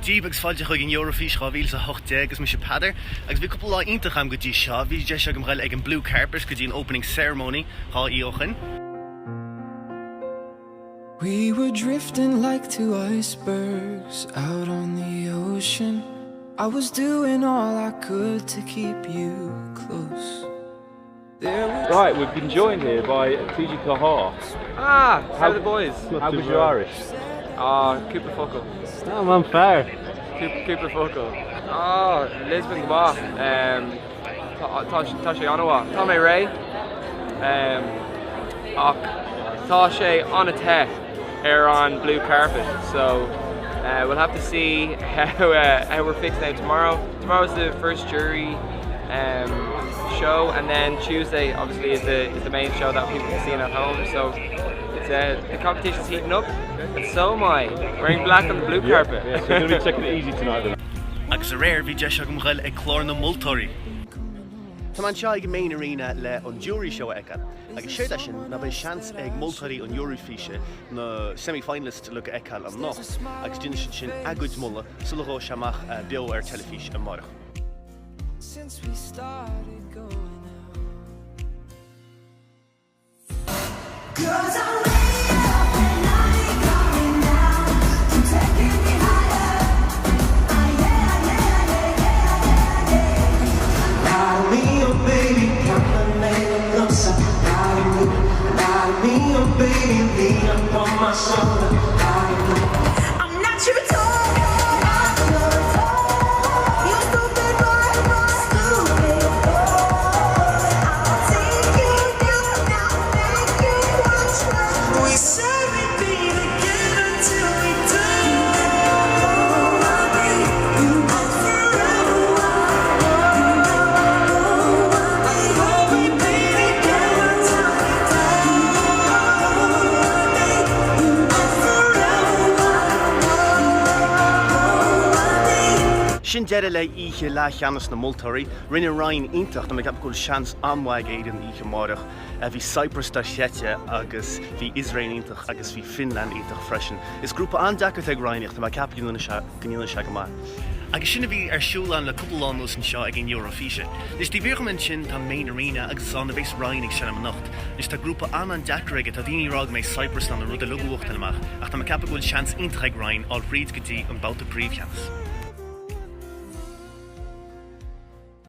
Dia daoibh agus fáilte chuig an Eoraifís 2018. Is mise Peadar agus bhí cúpla lá iontach agam go dtí seo. Bhí deis agam dhul ag an Blue Carpet go dtí an Opening Ceremony 2 oíche ó shoin. We were drifting like two icebergs out on the ocean I was doing all I could to keep you close Right, we've been joined here by TG4. Ah, how are the boys? How was your Irish? Ah, cúpla focal. Oh, man, fair. Cúpla focal. Ah, Lisbon go maith. Um, tá sé an-mhaith. Tá mé réidh. Um, ach tá sé an-te ar an blue carpet, so uh, we'll have to see how, uh, how we're fixed now tomorrow. Tomorrow's the first jury um, show and then Tuesday obviously is the, is the main show that people can see at home. So it's, uh, the competition's heating up and so am I, wearing black on the blue yeah, carpet. Yeah, so you're going to be taking it easy tonight then. Agus aréir bhí deis agam dhul ag clár na moltóirí. Tá mé anseo ag an Main Arena le an Jury Show a fheiceáil agus séard é sin ná beidh seans ag moltóirí an Eoraifíse na semi-finalists uilig a fheiceáil anocht agus déanfaidh siad sin a gcuid moladh sula ghabhfaidh sé amach beo ar teilifís amárach. Since we started going out Cause I'm way up and I ain't coming down Keep taking me higher Ah yeah, yeah, yeah, yeah, yeah Lie to me, oh baby, come a little closer. Lie to me, lie to me, oh baby, lean up on my shoulder. Lie to me. I'm not your toy, not your toy. You stupid boy, stupid boy. I'll take you down, I'll make you watch me. We said we'd be together till we die. I'll be you forever. Hope we'd be together till we die. Forever. Sin deireadh le oíche leathcheannais na moltóirí. Rinne Ryan iontach, tá mé ag ceapadh go bhfuil seans an-mhaith ag Éirinn oíche amárach. Bhí Cyprus dochreidte agus bhí Iosrael iontach agus bhí Finland iontach freisin. Is grúpa an-deacair atá ag Ryan ach tá mé ag ceapadh go ndéanfaidh sé go maith. Agus sin a bhí ar siúl ann le cúpla lá anuas anseo ag an Eurofíse. Anois taobh thiar dhom ansin tá Main Arena agus is ann a bheas Ryan ag seinm anocht. Anois tá grúpa an-an-deacair aige, tá daoine ag rá go mbeidh Cyprus in ann an rud uilig a bhuachtáil amach ach tá mé ag ceapadh go bhfuil seans iontach ag Ryan fháil thríd go dtí an babhta príomhcheannais.